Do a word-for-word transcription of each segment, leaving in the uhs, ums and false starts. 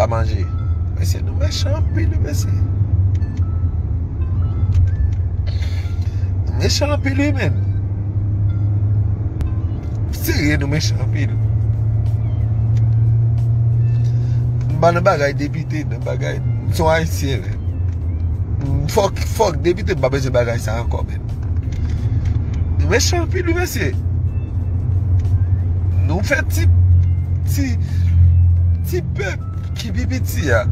Pa manje. Mesye, nou mechan anpil, wi, mesye. Nou mechan anpil, wi, menn. Serye, nou mechan anpil. M pa nan bagay depite, nan bagay, m se yon Ayisyen, menn. Fòk, fòk depite, m pa bezwen bagay sa ankò, menn. Nou mechan anpil, wi, mesye. Nou fè ti, ti, ti pèp ki pi piti a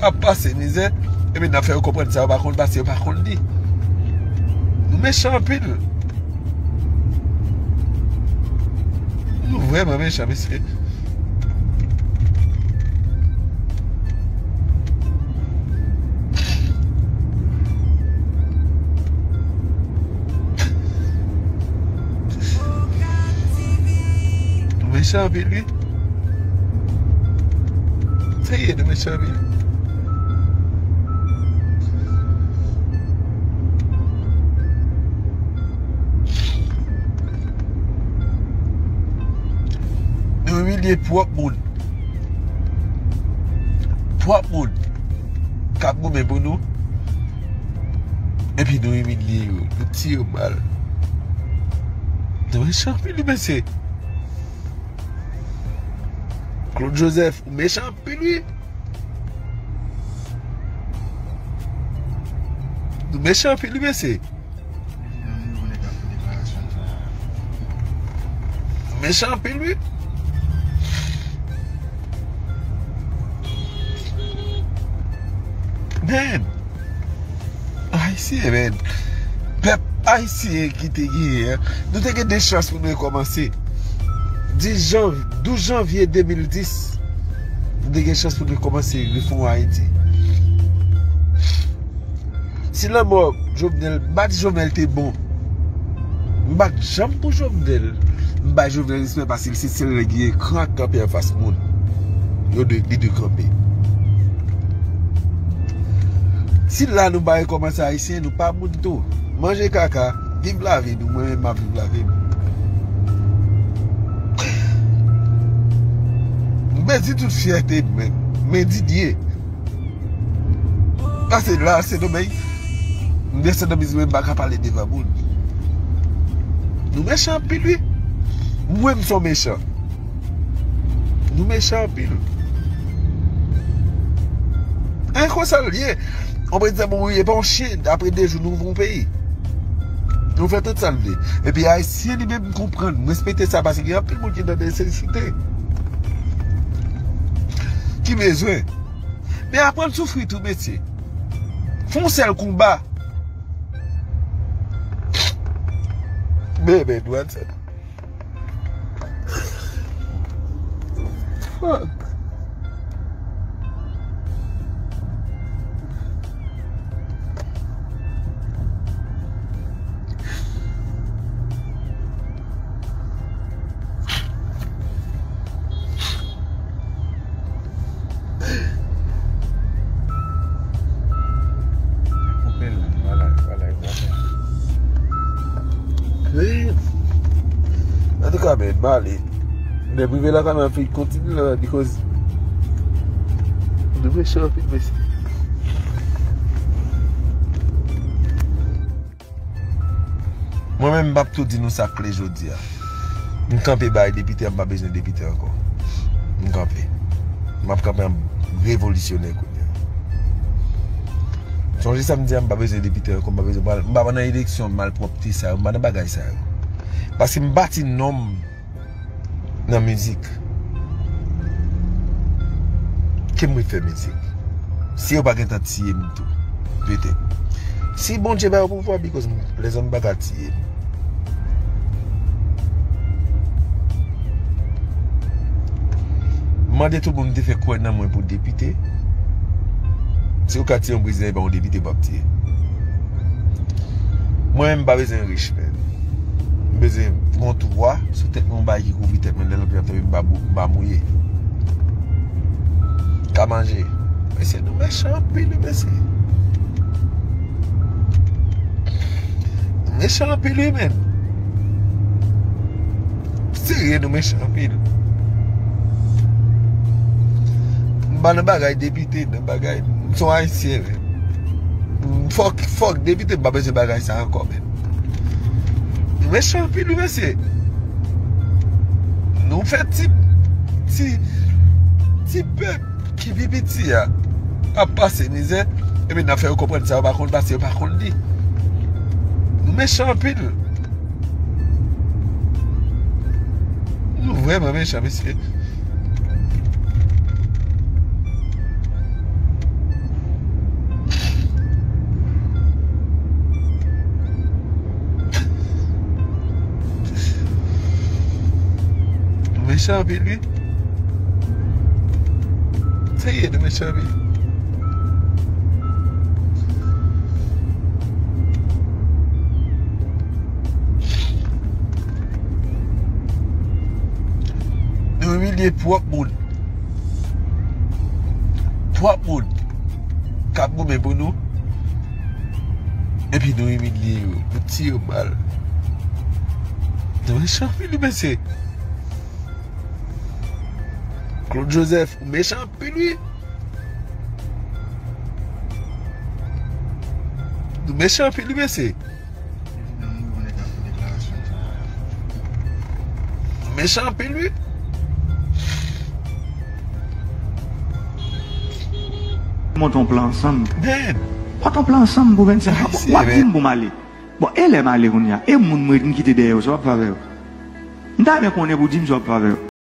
ap pase mizè, epi n ap fè yo konprann sa yo pa konn pase, yo pa konn li. Nou mechan anpil. Nou vrèman mechan, mesye. Nou mechan anpil, wi. Serye, nou mechan anpil. Nou imilye pwòp moun. Pwòp moun k ap goumen pou nou. Epi nou imilye yo. Nou tiye yo bal. Nou mechan anpil, wi, mesye. Claude Joseph, ou mechan anpil, wi. Nou mechan anpil, wi, mesye. Mechan anpil, wi. Man. Ayisyen, man. Pèp ayisyen ki te genyen an, nou te gen de chans pou nou rekòmanse. Dis janv-, douz janvye de mil dis, nou te gen chans pou nou rekòmanse refon Ayiti. Si lanmò Jovenel, m pa di Jovenel te bon. M pa t janm pou Jovenel. M bay Jovenel respè paske l se sèl nèg ki gen kran k kanpe anfas moun. Yo dwe, li dwe kanpe. Si la nou pa rekòmanse ayisyen, nou pa moun tou. Manje kaka, viv lavi nou, mwen menm m ap viv lavi m. M pèdi tout fyète m, men, men Didier. Pase la, Sendomeng. M desann nan bizwen, m pa ka pale devan moun. Nou mechan anpil, wi. Mwen, m se yon mechan. Nou mechan anpil. E konsa l ye. On prezidan mouri, e pa yon chen, apre de jou, nou ouvri yon peyi. Nou fè tout sa n vle. Epi Ayisyen li menm konprann, m respekte sa, paske gen anpil moun ki nan nesesite. Ki bezwen. Men aprann soufri tou, mesye. Fè yon sèl konba. Baby, do I say? Fuck. Koupe l, wala, wala, wala. Wi. Antouka, men, m ale. Lè m rive lakay mwen, fè kontinye la, because nou mechan anpil, mesye. Mwen menm, m p ap tou di nou sa k kle jodi a. M kanpe bay depite a, m pa bezwen depite ankò. M kanpe. M ap kanpe an revolisyonè kounye a. Sonje sa m di a, m pa bezwen depite ankò, m pa bezwen pral, m pa nan eleksyon malpwòpte sa yo, m pa nan bagay sa yo. Paske m bati non m nan mizik. Ke m ret fè mizik. Si yo pa gentan tiye m tou. Petèt. Si Bondye ba yo pouvwa, because lèzòm pa ka tiye m. M mande tout moun te fè kwè nan mwen pou depite. Si yo ka tiye yon prezidan, e pa yon depite pou ap tiye. Mwen menm, m pa bezwen rich, men. M bezwen yon twa sou tèt mwen, yon bagay ki kouvri tèt mwen, lè lòt moun ap tanbe m pa bou-, m pa mouye. Ka manje. Mesye, nou mechan anpil, wi, mesye. Nou mechan anpil, wi, menn. Serye, nou mechan anpil. M Pa nan bagay depite, nan bagay. M se yon Ayisyen, men. Fòk, fòk depite, m pa bezwen bagay sa ankò, men. Nou mechan anpil, wi, mesye. Nou fè ti, ti, ti pèp ki pi piti a ap pase mizè, epi n ap fè yo konprann sa yo pa konn pase, yo pa konn li. Nou mechan anpil. Nou vrèman mechan, mesye. Nou mechan anpil, wi. Serye, nou mechan anpil. Nou imilye pwòp moun. Pwòp moun k ap goumen pou nou. Epi nou imilye yo. Nou tiye yo bal. Nou mechan anpil, wi, mesye. Claude Joseph, ou mechan anpil, wi. Nou mechan anpil, wi, mesye. Mechan anpil, wi. Monte yon plan ansanm. Men. Monte yon plan ansanm pou vennsenk. Mesye, w ap di m pou m ale. Bon, e lè m ale kounye a? E moun mwen m kite dèyè yo, sa w ap fè avè yo? M ta renmen konnen pou w di m sa w ap fè avè yo.